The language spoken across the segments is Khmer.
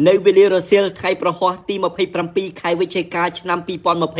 នៅវេលារសៀលថ្ងៃប្រហ័សទី27ខែវិច្ឆិកាឆ្នាំ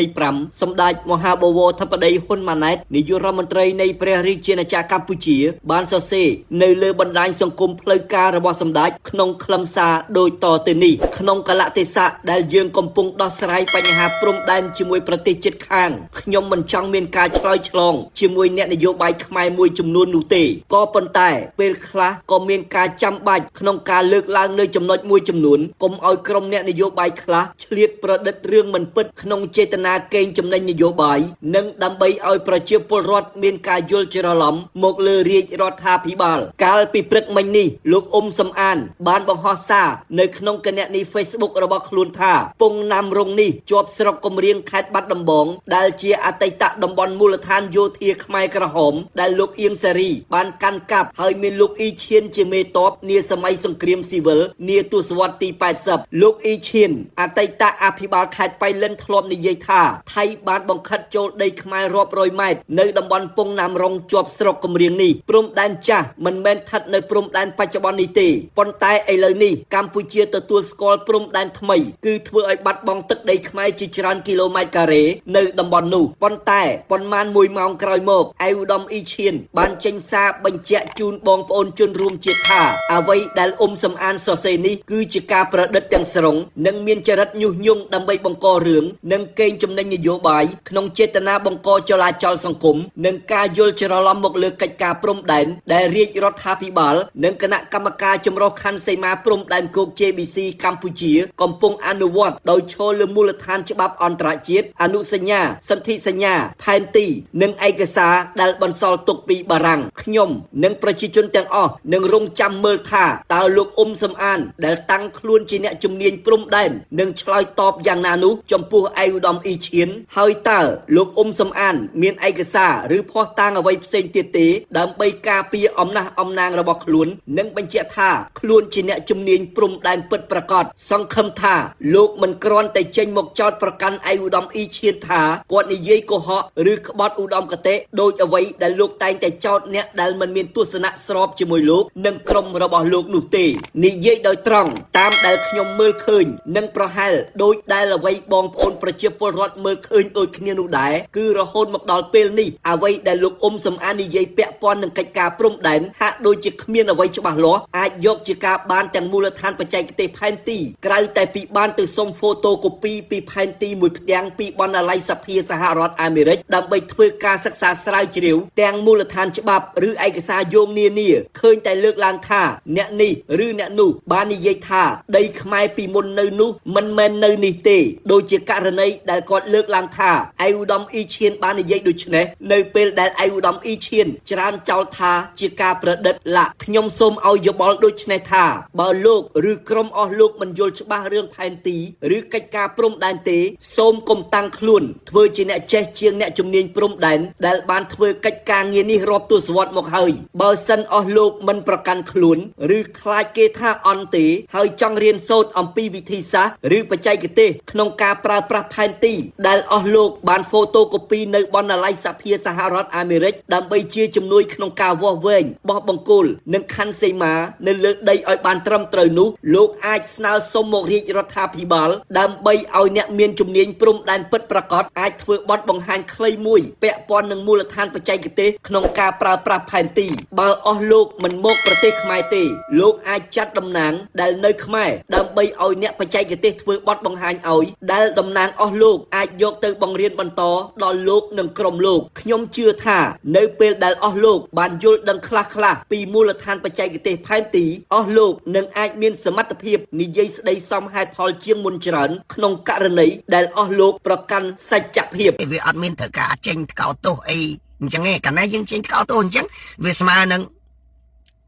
2025សម្ដេចមហាបវរធិបតីហ៊ុនម៉ាណែតនាយករដ្ឋមន្ត្រីនៃព្រះរាជាណាចក្រកម្ពុជា បានសរសេរនៅលើបណ្ដាញសង្គមផ្លូវការរបស់សម្ដេចក្នុងខ្លឹមសារដូចតទៅនេះក្នុងកលៈទេសៈដែលយើងកំពុងដោះស្រាយបញ្ហាព្រំដែនជាមួយប្រទេសជិតខាងខ្ញុំមិនចង់មានការឆ្លើយឆ្លងជាមួយអ្នកនយោបាយខ្មែរមួយចំនួននោះទេក៏ប៉ុន្តែពេលខ្លះក៏មានការចាំបាច់ក្នុងការលើកឡើងនៅចំណុចមួយចំនួនកុំឲ្យក្រុមអ្នកនយោបាយខ្លះឆ្លៀតប្រឌិតរឿងមិនពិតក្នុងចេតនាកេងចំណេញនយោបាយនិងដើម្បីឲ្យប្រជាពលរដ្ឋមានការយល់ច្រឡំមកលើរាជរដ្ឋាភិបាលកាលពីព្រឹកមិញនេះលោកអ៊ុំសំអានបានបង្ហោះសារនៅក្នុងគណនី Facebook របស់ខ្លួនថាពងណាំរងនេះជាប់ស្រុកកំរៀងខេត្តបាត់ដំបងដែលជាអតីតតំបន់មូលដ្ឋានយោធាខ្មែរក្រហមដែលលោកអៀងសារីបានកាន់កាប់ហើយមានលោកអ៊ីឈៀនជាមេតបនាសម័យសង្គ្រាមស៊ីវិលនាទសវត្សទី80លោកអ៊ីឈៀនអតីតអភិបាលខេត្តបៃលិនធ្លាប់និយាយថាថៃបានបង្ខិតចូលដីខ្មែររាប់រយម៉ែត្រនៅតំបន់ពងណាំរងជាប់ស្រុកកំរៀងនេះព្រំដែនចាស់មិនមែនស្ថិតនៅព្រំដែនបច្ចុប្បន្ននេះទេប៉ុន្តែឥឡូវនេះកម្ពុជាទទួលស្គាល់ព្រំដែនថ្មីគឺធ្វើឲ្យបាត់បង់ទឹកដីខ្មែរជាច្រើនគីឡូម៉ែត្រការ៉េនៅតំបន់នោះប៉ុន្តែប៉ុន្មានមួយម៉ោងក្រោយមកឯឧត្តមអ៊ីឈៀនបានចេញសារបញ្ជាក់ជូនបងប្អូនជនរួមជាតិថាអ្វីដែលអ៊ុំសំអានសរសេរនេះគឺជាការប្រឌិតទាំងស្រុងនិងមានចរិតញុះញង់ដើម្បីបង្ករឿងនិងកេងចំណេញនយោបាយក្នុងចេតនាបង្កចលាចលសង្គមនិងការយល់ច្រឡំមកលើកិច្ចការព្រំដែនដែលរាជរដ្ឋាភិបាលនិងគណៈកម្មការចម្រុះខណ្ឌសីមាព្រំដែនគោក JBC កម្ពុជាកំពុងអនុវត្តដោយឈរលើមូលដ្ឋានច្បាប់អន្តរជាតិអនុសញ្ញាសន្ធិសញ្ញាផែនទីនិងឯកសារដែលបន្សល់ទុកពីបារាំងខ្ញុំនិងប្រជាជនទាំងអស់នឹងរងចាំមើលថាតើលោកអ៊ុំសំអានដែលតាំងខ្លួនជាអ្នកជំនាញព្រំដែននឹងឆ្លើយតបយ៉ាងណានោះចំពោះឯកឧត្តមអ៊ីឈៀនហើយតើលោកអ៊ុំសំអានមានឯកសារឬភស្តុតាងអ្វីផ្សេងទៀតទេដើម្បីការពារអំណះអំណាងរបស់ខ្លួននិងបញ្ជាក់ថាខ្លួនជាអ្នកជំនាញព្រំដែនពិតប្រាកដសង្ឃឹមថាលោកមិនគ្រាន់តែចេញមកចោទប្រកាន់ឯកឧត្តមអ៊ីឈៀនថាគាត់និយាយកុហកឬក្បត់ឧត្តមគតិដោយអ្វីដែលលោកតែងតែចោទអ្នកដែលមិនមានទស្សនៈស្របជាមួយលោកនិងក្រុមរបស់លោកនោះទេនិយាយដោយត្រង់តាមដែលខ្ញុំមើលឃើញនិងប្រហែលដោយដែលអ្វីបងប្អូនប្រជាពលរដ្ឋមើលឃើញដូចគ្នានោះដែរគឺរហូតមកដល់ពេលនេះអ្វីដែលលោកអ៊ុំសំអាននិយាយពាក់ព័ន្ធនឹងកិច្ចការព្រំដែនហាក់ដូចជាគ្មានអ្វីច្បាស់លាស់អាចយកជាការបានទាំងមូលដ្ឋានបច្ចេកទេសផែនទីក្រៅតែពីបានទៅសុំហ្វូតូកូពីពីផែនទីមួយផ្ទាំងពីបណ្ណាល័យសភាសហរដ្ឋអាមេរិកដើម្បីធ្វើការសិក្សាស្រាវជ្រាវទាំងមូលដ្ឋានច្បាប់ឬឯកសារយោងនានាឃើញតែលើកឡើងថាអ្នកនេះឬអ្នកនោះបាននិយាយថាដីខ្មែរពីមុននៅនោះមិនមែននៅនេះទេដូចជាករណីដែលគាត់លើកឡើងថាឯឧត្តមអ៊ីឈៀនបាននិយាយដូចនេះនៅពេលដែលឯឧត្តមអ៊ីឈៀនច្រានចោលថាជាការប្រឌិតឡាក់ខ្ញុំសូមឲ្យយោបល់ដូចនេះថាបើលោកឬក្រុមអស់លោកមិនយល់ច្បាស់រឿងផែនទីឬកិច្ចការព្រំដែនទេសូមកុំតាំងខ្លួនធ្វើជាអ្នកចេះជាងអ្នកជំនាញព្រំដែនដែលបានធ្វើកិច្ចការងារនេះរាប់ទសវត្សរ៍មកហើយបើសិនអស់លោកមិនប្រកាន់ខ្លួនឬខ្លាចគេថាអន់ទេហើយចង់រៀនសូត្រអំពីវិធីសាស្ត្រឬបច្ចេកទេសក្នុងការប្រើប្រាស់ផែនទីដែលអស់លោកបានហ្វូតូកូពីនៅបណ្ណាល័យសភាសហរដ្ឋអាមេរិកដើម្បីជាជំនួយក្នុងការវាស់វែងបោះបង្គោលនិងខណ្ឌសីមានៅលើដីឲ្យបានត្រឹមត្រូវនោះលោកអាចស្នើសុំមករាជរដ្ឋាភិបាលដើម្បីឲ្យអ្នកមានជំនាញព្រំដែនពិតប្រាកដអាចធ្វើបទបង្ហាញខ្លីមួយពាក់ព័ន្ធនឹងមូលដ្ឋានបច្ចេកទេសក្នុងការប្រើប្រាស់ផែនទីបើអស់លោកមិនមកប្រទេសខ្មែរទេលោកអាចចាត់តំណាងដែលនៅខ្មែរដើម្បីឲ្យអ្នកបច្ចេកទេសធ្វើបទបង្ហាញឲ្យដែលតំណាងអស់លោកអាចយកទៅបង្រៀនបន្តដល់លោកនិងក្រុមលោកខ្ញុំជឿថានៅពេលដែលអស់លោកបានយល់ដឹងខ្លះៗពីមូលដ្ឋានបច្ចេកទេសផែនទីអស់លោកនឹងអាចមានសមត្ថភាពនិយាយស្ដីសមហេតុផលជាងមុនច្រើនក្នុងករណីដែលអស់លោកប្រកាន់សច្ចភាព វាអត់មានត្រូវការចេញថ្កោលទោសអីអញ្ចឹងទេកាលណាយើងចេញថ្កោលទោសអញ្ចឹងវាស្មើនឹង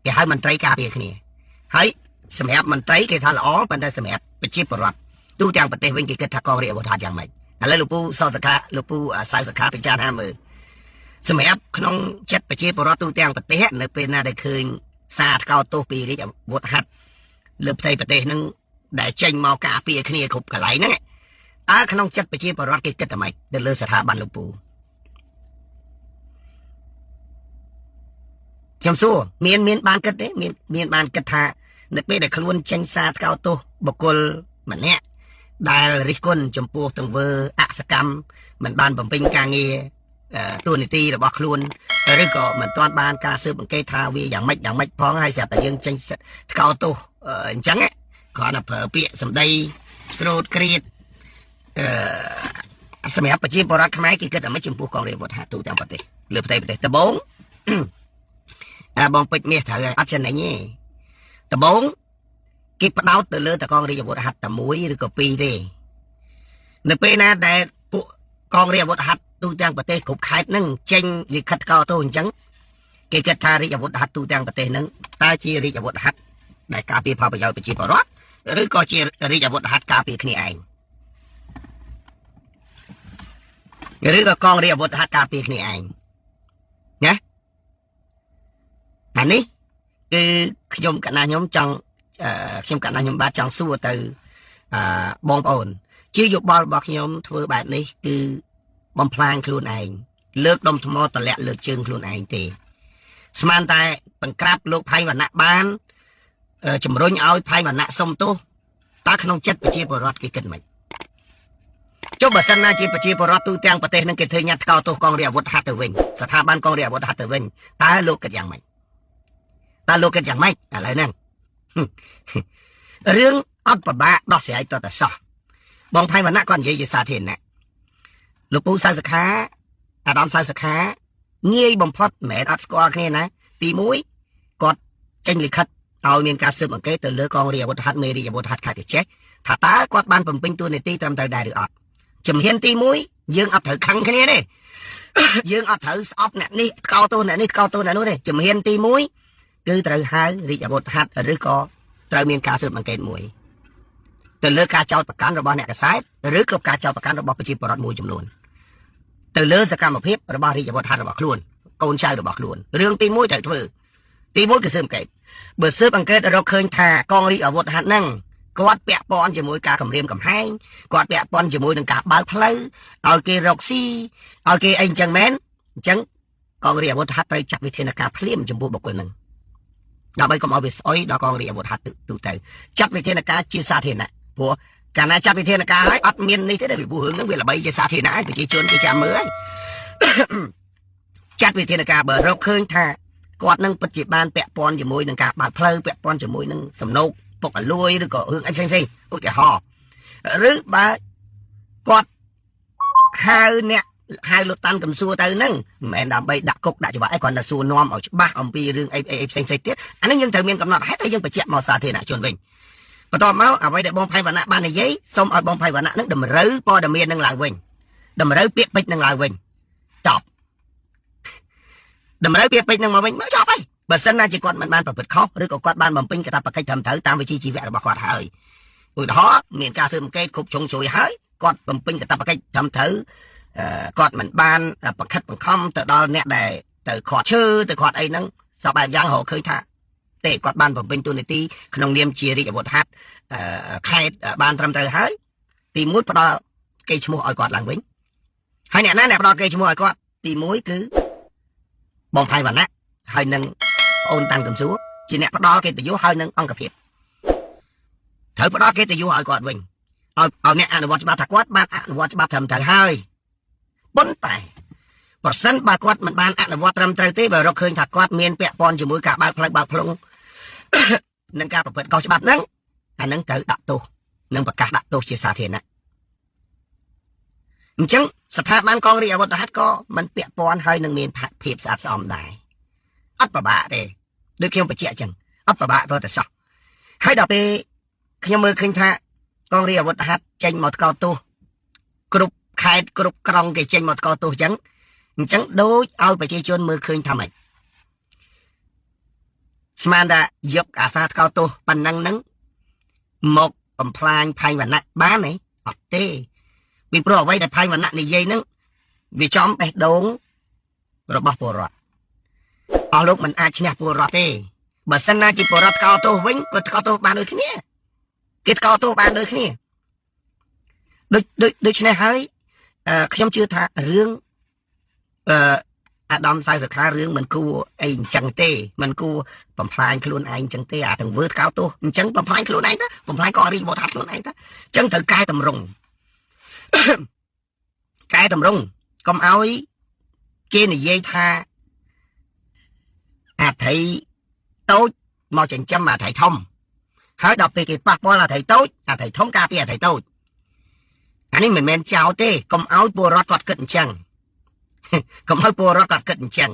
គេហៅមន្ត្រីការពារគ្នាហើយសម្រាប់មន្ត្រីគេថាល្អប៉ុន្តែសម្រាប់ប្រជាពលរដ្ឋទូទាំងប្រទេសវិញគេគិតថាកងរាជអាវុធហត្ថយ៉ាងម៉េចឥឡូវលោកពូសសខាលោកពូសៅសខាពិចារណាមើលសម្រាប់ក្នុងចិត្តប្រជាពលរដ្ឋទូទាំងប្រទេសនៅពេលណាដែលឃើញសារថ្កោលទោសពីរាជអាវុធហត្ថលើផ្ទៃប្រទេសហ្នឹងដែលចេញមកការពារគ្នាគ្រប់កន្លែងហ្នឹងតើក្នុងចិត្តប្រជាពលរដ្ឋគេគិតតែម៉េចទៅលើស្ថាប័នលោកពូខ្ញុំសួរមានមានបានគិតទេមានមានបានគិតថា នៅពេលដែលខ្លួនចេញសារថ្កោលទោសបុគ្គលម្នាក់ដែលរិះគន់ចំពោះទង្វើអសកម្មមិនបានបំពេញការងារតួនាទីរបស់ខ្លួនឬក៏មិនទាន់បានការស៊ើបអង្កេតថាវាយ៉ាងម៉េចយ៉ាងម៉េចផងហើយស្រាប់តែយើងចេញថ្កោលទោសអញ្ចឹងគ្រាន់តែប្រើពាក្យសម្ដីក្រោតក្រៀតអឺសម្រាប់ប្រជាពលរដ្ឋខ្មែរគេគិតតែមិនចំពោះកងរាជអាវុធហត្ថទូទាំងប្រទេសលើផ្ទៃប្រទេសដំបងអាបងពេជ្រមាសត្រូវហើយអត់ចំណេញទេដំបងគេផ្ដោតទៅលើតកងរាជអាវុធហត្ថតែមួយឬក៏ពីរទេនៅពេលណាដែលពួកកងរាជអាវុធហត្ថទូទាំងប្រទេសគ្រប់ខេត្តហ្នឹងចេញលិខិតកោទោសអញ្ចឹងគេគិតថារាជអាវុធហត្ថទូទាំងប្រទេសហ្នឹងតើជារាជអាវុធហត្ថដែលការពារផលប្រយោជន៍ប្រជាពលរដ្ឋឬក៏ជារាជអាវុធហត្ថការពារគ្នាឯងឬក៏កងរាជអាវុធហត្ថការពារគ្នាឯងណាអានេះគឺខ្ញុំកណាខ្ញុំចង់ខ្ញុំកណាខ្ញុំបាទចង់សួរទៅបងប្អូនជាយោបល់របស់ខ្ញុំធ្វើបែបនេះគឺបំផ្លាញខ្លួនឯងលើកដុំថ្មតម្លាក់លើជើងខ្លួនឯងទេស្មានតែបង្ក្រាបលោកផៃវណ្ណៈបានជំរុញឲ្យផៃវណ្ណៈសុំទោសតើក្នុងចិត្តប្រជាពលរដ្ឋគេគិតម៉េចចុះបើសិនណាជាប្រជាពលរដ្ឋទូទាំងប្រទេសនឹងគេធ្វើញត្តិថ្កោលទោសកងរាជអាវុធហត្ថទៅវិញស្ថាប័នកងរាជអាវុធហត្ថទៅវិញតើលោកគិតយ៉ាងម៉េចតើលោកគិតយ៉ាងម៉េចឥឡូវហ្នឹងរឿងអត់ប្របាកដោះស្រាយតតែសោះបងផៃវណ្ណៈគាត់និយាយជាសាធារណៈលោកពូសៅសខាអាដាមសៅសខាងាយបំផុតមិនមែនអត់ស្គាល់គ្នាណាទី1គាត់ចេញលិខិតឲ្យមានការស៊ើបអង្កេតទៅលើកងរាជអាវុធហត្ថមេរាជអាវុធហត្ថខេត្តចេះថាតើគាត់បានបំពេញតួនាទីត្រឹមត្រូវដែរឬអត់ជំហានទី1យើងអត់ត្រូវខឹងគ្នាទេយើងអត់ត្រូវស្អប់អ្នកនេះថ្កោលទោសអ្នកនេះថ្កោលទោសអ្នកនោះទេជំហានទី1គឺត្រូវហៅរាជអាវុធហត្ថឬក៏ត្រូវមានការស៊ើបអង្កេតមួយទៅលើការចោទប្រកាន់របស់អ្នកកសែតឬក៏ការចោទប្រកាន់របស់ប្រជាពលរដ្ឋមួយចំនួនទៅលើសកម្មភាពរបស់រាជអាវុធហត្ថរបស់ខ្លួនកូនចៅរបស់ខ្លួនរឿងទី1ត្រូវធ្វើទី1គឺស៊ើបអង្កេតបើស៊ើបអង្កេតរកឃើញថាកងរាជអាវុធហត្ថហ្នឹងគាត់ពាក់ព័ន្ធជាមួយការគំរាមកំហែងគាត់ពាក់ព័ន្ធជាមួយនឹងការបើកផ្លូវឲ្យគេរកស៊ីឲ្យគេអីអញ្ចឹងមែនអញ្ចឹងកងរាជអាវុធហត្ថត្រូវចាត់វិធានការភ្លាមចំពោះបុគ្គលហ្នឹងដើម្បីកុំឲ្យវាស្អុយដល់កងរាជអាវុធហត្ថទូទៅចាត់វិធានការជាសាធារណៈព្រោះកាលណាចាត់វិធានការហើយអត់មាននេះទេពីព្រោះរឿងហ្នឹងវាល្បីជាសាធារណៈហើយប្រជាជនគេចាំមើលហើយចាត់វិធានការបើរកឃើញថាគាត់នឹងពិតជាបានពាក់ព័ន្ធជាមួយនឹងការបើកផ្លូវពាក់ព័ន្ធជាមួយនឹងសំណូកពុកអលួយឬក៏រឿងអីផ្សេងៗឧទាហរណ៍ឬបើគាត់ហៅអ្នកហៅលោកតាន់កំសួរទៅហ្នឹងមិនមែនដើម្បីដាក់គុកដាក់ច្បាប់អីគ្រាន់តែសួរនាំឲ្យច្បាស់អំពីរឿងអីអីផ្សេងៗទៀតអានេះយើងត្រូវមានកំណត់ហេតុហើយយើងបញ្ជាក់មកសាធារណជនវិញបន្ទាប់មកអ្វីដែលបងផៃវណ្ណៈបាននិយាយសូមឲ្យបងផៃវណ្ណៈនឹងតម្រូវព័ត៌មាននឹងឡើងវិញតម្រូវពាក្យពេចន៍នឹងឡើងវិញចប់តម្រូវពាក្យពេចន៍នឹងមកវិញមកចប់ហើយបើសិនណាជាគាត់មិនបានប្រព្រឹត្តខុសឬក៏គាត់បានបំពេញកាតព្វកិច្ចត្រឹមត្រូវតាមវិជ្ជាជីវៈរបស់គាត់ហើយឧទាហរណ៍មានការស៊ើបអង្កេតគ្រប់ជ្រុងជ្រោយហើយគាត់បំពេញកាតព្វកិច្ចត្រឹមត្រូវគាត់មិនបានបង្ខិតបង្ខំទៅដល់អ្នកដែលទៅខាត់ឈើទៅខាត់អីហ្នឹងសពបែបយ៉ាងរកឃើញថាទេគាត់បានបំពេញតួនាទីក្នុងនាមជារាជអាវុធហត្ថខេត្តបានត្រឹមត្រូវហើយទី1ផ្ដល់គេឈ្មោះឲ្យគាត់ឡើងវិញហើយអ្នកណាអ្នកផ្ដល់គេឈ្មោះឲ្យគាត់ទី1គឺបងផៃវណ្ណៈហើយនឹងអូនតាន់កំសួរជាអ្នកផ្ដល់កិត្តិយសហើយនឹងអង្គភាពត្រូវផ្ដល់កិត្តិយសឲ្យគាត់វិញឲ្យអ្នកអនុវត្តច្បាប់ថាគាត់បានអនុវត្តច្បាប់ត្រឹមត្រូវហើយប៉ុន្តែប្រសិនបើគាត់មិនបានអនុវត្តត្រឹមត្រូវទេបើរកឃើញថាគាត់មានពាក់ព័ន្ធជាមួយការបើកផ្លូវបើកភ្លុងនឹងការប្រព្រឹត្តខុសច្បាប់ហ្នឹងអាហ្នឹងត្រូវដាក់ទោសនិងប្រកាសដាក់ទោសជាសាធារណៈអញ្ចឹងស្ថាប័នកងរាជអាវុធហត្ថក៏មិនពាក់ព័ន្ធហើយនឹងមានភាពស្អាតស្អំដែរអត់ប្របាក់ទេដូចខ្ញុំបញ្ជាក់អញ្ចឹងអត់ប្របាក់ក៏តែសោះហើយដល់ពេលខ្ញុំមើលឃើញថាកងរាជអាវុធហត្ថចេញមកថ្កោលទោសគ្រប់ខេត្តគ្រប់ក្រុងគេចេញមកថ្កោលទោសអញ្ចឹងដូចឲ្យប្រជាជនមើលឃើញថាម៉េចស្មានតែយកអាសាថ្កោលទោសប៉ុណ្ណឹងហ្នឹងមកបំផ្លាញផៃវណ្ណៈបានទេអត់ទេពីព្រោះអ្វីដែលផៃវណ្ណៈនិយាយហ្នឹងវាចំបេះដូងរបស់ពលរដ្ឋអស់លោកមិនអាចឈ្នះពលរដ្ឋទេបើសិនណាជាពលរដ្ឋថ្កោលទោសវិញក៏ថ្កោលទោសបានដូចគ្នាគេថ្កោលទោសបានដូចគ្នាដូច្នេះហើយខ្ញុំជឿថារឿង អាដាមសៅសុខារឿងមិនគួរអីអញ្ចឹងទេមិនគួរបំផ្លាញខ្លួនឯងអញ្ចឹងទេអាទាំងវើថ្កោលទោសអញ្ចឹងបំផ្លាញខ្លួនឯងទៅបំផ្លាញកងរាជវត្តហាត់ខ្លួនឯងទៅអញ្ចឹងត្រូវកែតម្រង់ កែតម្រង់កុំឲ្យគេនិយាយថាអាថីតូចមកចិញ្ចឹមអាថីធំហើយដល់ពេលគេប៉ះពាល់អាថីតូចអាថីធំការពារអាថីតូចអានេះមិនមែនចោលទេកុំឲ្យពលរដ្ឋគាត់គិតអញ្ចឹង កុំឲ្យពលរដ្ឋគាត់គិតអញ្ចឹង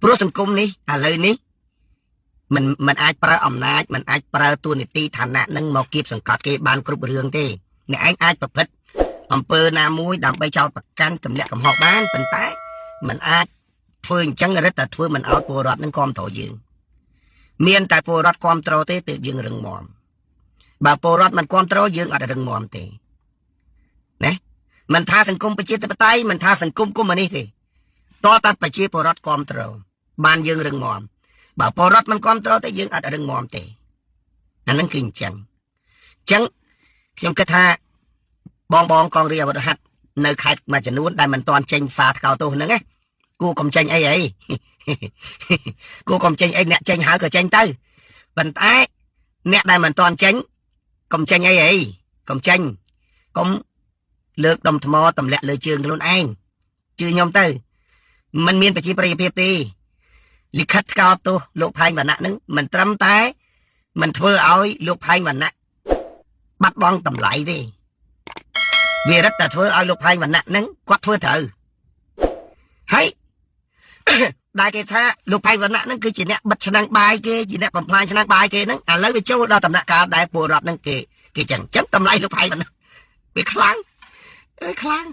ព្រោះសង្គមនេះឥឡូវនេះមិនអាចប្រើអំណាចមិនអាចប្រើតួនាទីឋានៈនឹងមកគៀបសង្កត់គេបានគ្រប់រឿងទេអ្នកឯងអាចប្រព្រឹត្តអំពើណាមួយដើម្បីចោទប្រកាន់ទម្លាក់កំហុសបានប៉ុន្តែมันអាចធ្វើអញ្ចឹងរឹតតែធ្វើមិនឲ្យពលរដ្ឋនឹងគ្រប់គ្រងយើងមានតែពលរដ្ឋគ្រប់គ្រងទេទើបយើងរឹងមាំបើពលរដ្ឋមិនគ្រប់គ្រងយើងអត់រឹងមាំទេណាមិនថាសង្គមប្រជាធិបតេយ្យមិនថាសង្គមកុម្មុយនីសទេតើតាប្រជាពលរដ្ឋគ្រប់គ្រងបានយើងរឹងមាំបើពលរដ្ឋមិនគ្រប់គ្រងទេយើងអត់រឹងមាំទេអាហ្នឹងគឺអញ្ចឹងអញ្ចឹងខ្ញុំគិតថាបងបងកងរាជអាវុធហត្ថនៅខេត្តមួយចំនួនដែលមិនទាន់ចេញសារថ្កោលទោសហ្នឹងណាគួរកុំចេញអីអី គួរកុំចេញអីអ្នកចេញហើយក៏ចេញទៅប៉ុន្តែអ្នកដែលមិនទាន់ចេញកុំចេញអីអីកុំចេញកុំលើកដុំថ្មទម្លាក់លើជើងខ្លួនឯងជឿខ្ញុំទៅมันមានប្រជាប្រិយភាពទេលិខិតថ្កោលទោសលោកផែងវណ្ណៈនឹងមិនត្រឹមតែមិនធ្វើឲ្យលោកផែងវណ្ណៈបាត់បង់តម្លៃទេវារឹតតែធ្វើឲ្យលោកផែងវណ្ណៈនឹងគាត់ធ្វើត្រូវហើយ ដែលគេថាលោកផៃវណ្ណៈហ្នឹងគឺជាអ្នកបិទឆ្នាំងបាយគេជាអ្នកបំផ្លាញឆ្នាំងបាយគេហ្នឹងឥឡូវវាចូលដល់ដំណាក់កាលដែលពលរដ្ឋហ្នឹងគេគេចឹងចឹងតម្លៃលោកផៃវណ្ណៈវាខ្លាំងវាខ្លាំង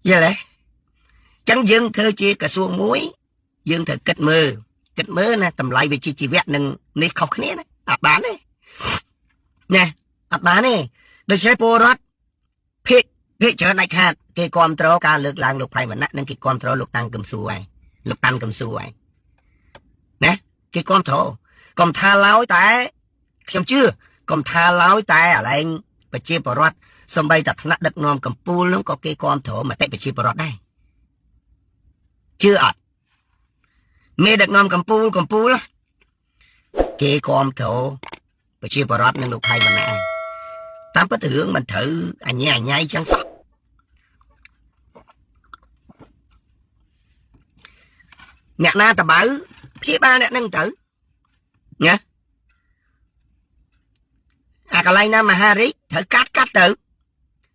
យល់ទេចឹងយើងធ្វើជាក្រសួងមួយយើងត្រូវគិតមើលគិតមើលណាតម្លៃវិជ្ជាជីវៈនឹងនេះខុសគ្នាណាអត់បានទេណាអត់បានទេដូច្នេះពលរដ្ឋភាគភាគច្រើនដាច់ខាតគេគ្រប់គ្រងការលើកឡើងលោកផៃវណ្ណៈនិងគេគ្រប់គ្រងលោកតាំងកឹមសួរឯងលោកតាន់កំសួរឯងណាគេគ្រប់គ្រងកុំថាឡើយតែខ្ញុំជឿកុំថាឡើយតែអាឡែងប្រជាពលរដ្ឋសំបីតែថ្នាក់ដឹកនាំកម្ពុជានោះក៏គេគ្រប់គ្រងមតិប្រជាពលរដ្ឋដែរជឿអត់មេដឹកនាំកម្ពុជាកម្ពុជាគេគ្រប់គ្រងប្រជាពលរដ្ឋនិងលោកថៃវណ្ណៈឯងតាមពិតរឿងមិនត្រូវអញ្ញាអញ្ញៃចឹងសោះអ្នកណាតបៅព្យាបាលអ្នកនឹងទៅណាអាកន្លែងណាមហារាជត្រូវកាត់កាត់ទៅ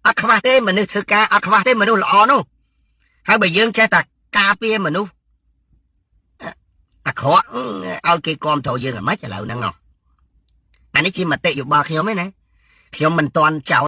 អត់ខ្វះទេមនុស្សធ្វើការអត់ខ្វះទេមនុស្សល្អនោះហើយបើយើងចេះតែការពារមនុស្សអាក្រក់ឲ្យគេគាំទ្រយើងអាម៉េចឥឡូវហ្នឹងអានេះជាមតិយោបល់ខ្ញុំឯណាខ្ញុំមិនទាន់ចោទ